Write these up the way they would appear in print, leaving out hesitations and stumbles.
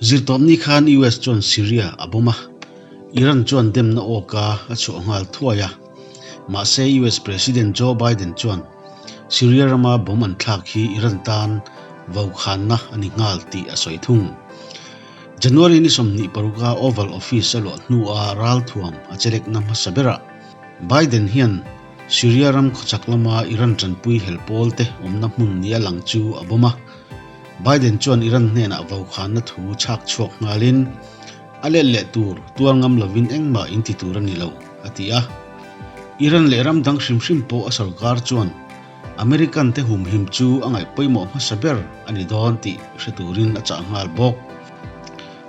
Zirtawpni khan US chuan Syria a bomb a, Iran chuan demna awka a chhuah nghal thuai a. Mahse US President Joe Biden chuan Syria rama bomb an thlak hi Iran tan vokhanna a ni nghal tih a sawi thung. January ni 26 a Oval Office a luah hnua ralthuam a chelekna hmasa berah Biden hian Syria ram khawchhak lama Iran tanpui hel pawl te awmna hmun nia lang chu a bomb a. Biden chuan Iran hnenah vokhanna thu chhak chhuak nghalin a let leh tur tuar ngam lovin engmah in ti tur a ni lo, a ti a. Iran leh ram dang hrim hrim pawh a sorkar chuan American te humhim chu a ngaih pawimawh hmasa ber a ni dawn tih hre turin a chah nghal bawk.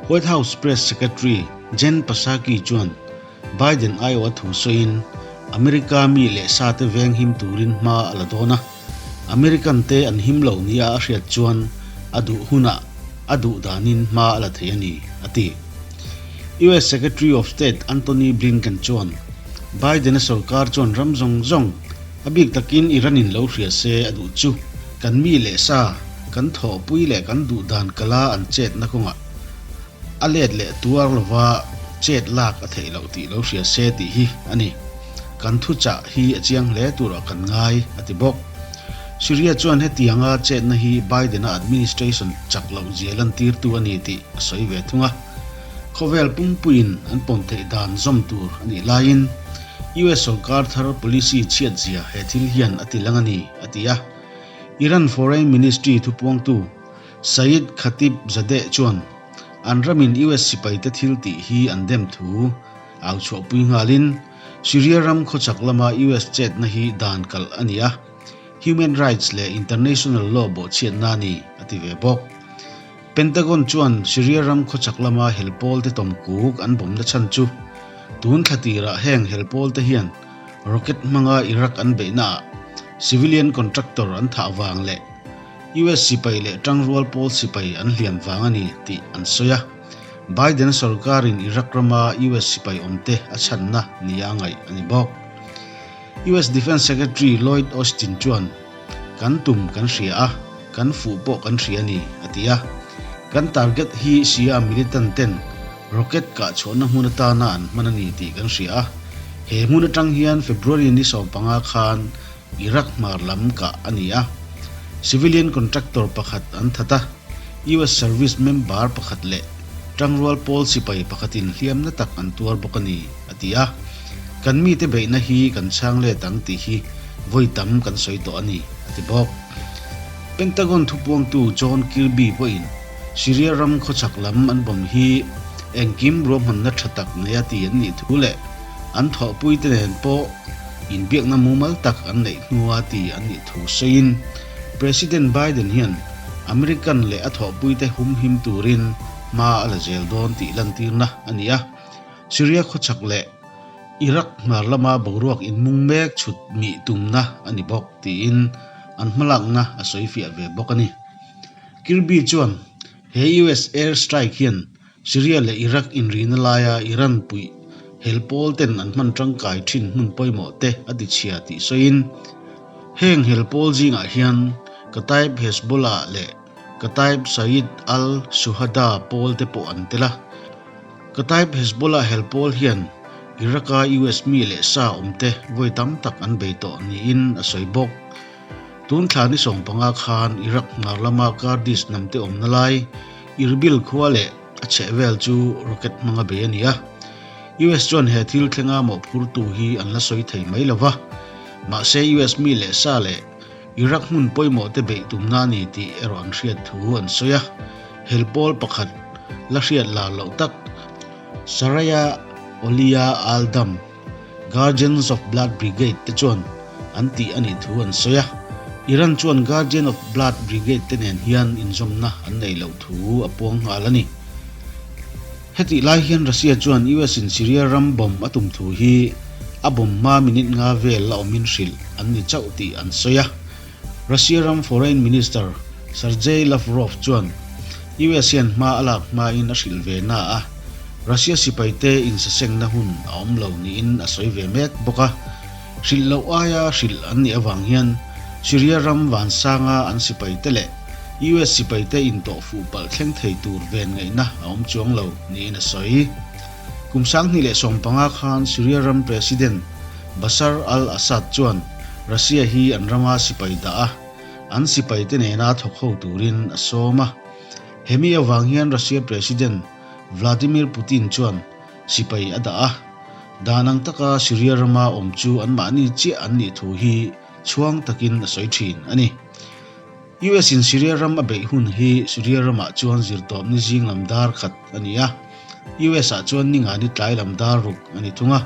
White House Press Secretary Jen Psaki chuan Biden aiawh a thu sawiin America mi leh sa te veng him turin hma a la dawn a, American te an him lo nia a hriat chuan a duh hunah a duh danin hma a la thei a ni, a ti. US Secretary of State Antony Blinken chuan Biden-a sorkar chuan ram zawng zawng, a bik takin Iran-in lo hria se a duh chu kan mi leh sa, kan thawhpui leh kan duh dan kala an chetna kawngah a let leh tuar lova chet lak a theih loh tih lo hria se tih hi a ni. Kan thuchah hi a chiang hle turah kan ngai, a ti bawk. Syria chuan hetianga chetna hi Biden-a administration chak loh zia lantirtu a ni tih a sawi ve thung a. Khawvel pumpuiin an pawm theih dan zawm tur a nih laiin US sorkar thar policy chhiat zia he thil hian a ti lang a ni, a ti a. Iran Foreign Ministry thupuangtu Saeed Khatibzadeh chuan an ramin US sipaite thil tih hi an dem thu au chhuahpui nghalin Syria ram khawchhak lama US chetna hi dan kalh a ni a, human rights leh international law bawhchhiatna a ni, a ti ve bawk. Pentagon chuan Syria ram khawchhak lama hel pawlte tawmkuk an bawmna chhan chu tun thla tirah heng hel pawlte hian rocket hmanga Iraq an beihnaah civilian contractor an thah vang leh US sipai leh tangrual pawl sipai an hliam vang a ni tih an sawi a. Biden sorkarin Iraq rama US sipai awmte a chhanna nia ngaih a ni bawk. US Defence Secretary Lloyd Austin chuan, Kan tum kan hria a, kan fuh pawh kan hria a ni, a ti a. Kan target hi Shia militant ten rocket kah chhuahna hmun atana an hman a ni tih kan hria a. He hmun atang hian February ni 15 khan Iraq hmar lam kah a ni a. Civilian contractor pakhat an that a, US service member pakhat leh tangrual pawl sipai pakhatin hliamna tak an tuar bawk a ni, a ti a. Kan mite beihna hi kan chhang let ang tih hi vawi tam kan sawi tawh a ni, a ti bawk. Pentagon thupuangtu John Kirby pawhin Syria ram khawchhak lam an bomb hi engkim ruahmanna tha tak neia ti an nih thu leh an thawhpuite nen pawh inbiakna mumal tak an neih hnua ti an nih thu sawiin President Biden hian American leh a thawhpuite humhim turin hma a la zel dawn tih lantirna a ni a. Syria khawchhak leh Iraq hmar lama boruak inmung mek chhut mih tumna a ni bawk tiin an hmalakna a sawi fiah ve bawk a ni. Kirby chuan he US air strike hian Syria leh Iraq inrina laia Iran puih hel pawl ten an hman tangkai thin hmun pawimawh te a ti chhia tih sawiin heng hel pawl zingah hian Kataib Hezbollah leh Kataib Sayyid al-Shuhada pawl te pawh an tel a. Kataib Hezbollah hel pawl hian Iraq-a US mi leh sa awmte vawi tam tak an bei tawh niin a sawi bawk. Tun thla ni 15 khan Iraq hmar lama Kurdish hnamte awmna lai Irbil khua leh a chhehvel chu rocket hmanga bei a ni a. US chuan he thil thlenga mawhphurtu hi an la sawi thei mai lo va. Mahse US mi leh sa leh Iraq hmun pawimawh te beih tumna a ni tih erawh an hriat thu an sawi a. Hel pawl pakhat la hriat lar loh tak Saraya Awliya al-Dam, Guardians of Blood Brigade te chuan an tih a nih thu an sawi a. Iran chuan Guardian of Blood Brigade te nen hian inzawmna an nei loh thu a puang nghal a ni. Hetih lai hian Russia chuan US in Syria ram bomb a tum thu hi a bomb hma minute nga vel la awmin hrilh an ni chauh tih an sawi a. Russia ram Foreign Minister Sergei Lavrov chuan US hian hma a lak hmain a hrilh ve na a, Russia sipaite insasengna hun a awm lo niin a sawi ve mek bawk a. Hrilh loh aia hrilh an nih avang hian Syria ram vansanga an sipaite leh. US sipaite intawh fuh palh thleng thei tur ven ngaihna a awm chuang lo niin a sawi. Kum 2015 khan Syria ram President Bashar al-Assad chuan Russia hi an rama sipai dah a, an sipaite nena thawk ho turin a sawm a. Hemi avang hian Russia President Vladimir Putin chuan sipai a dah a, dan ang taka Syria rama awm chu anmahni chiah an nih thu hi chhuang takin a sawi thin a ni. US in Syria ram a beih hun hi Syria ramah chuan zirtawpni zing lam dar khat a ni a, US ah chuan ningani tlai lam dar ruk a ni thung a.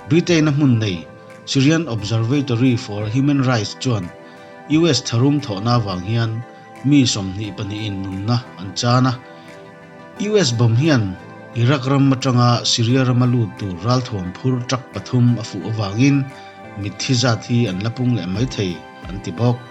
Britain a hmun nei Syrian Observatory for Human Rights chuan US tharum thawhna vang hian mi 22 in nunna an chan a. US bomb hian Iraq ram atanga Syria rama lut tur ralthuam phur truck pathum a fuh avangin mitthi zat hi an la pung leh mai thei an ti bawk.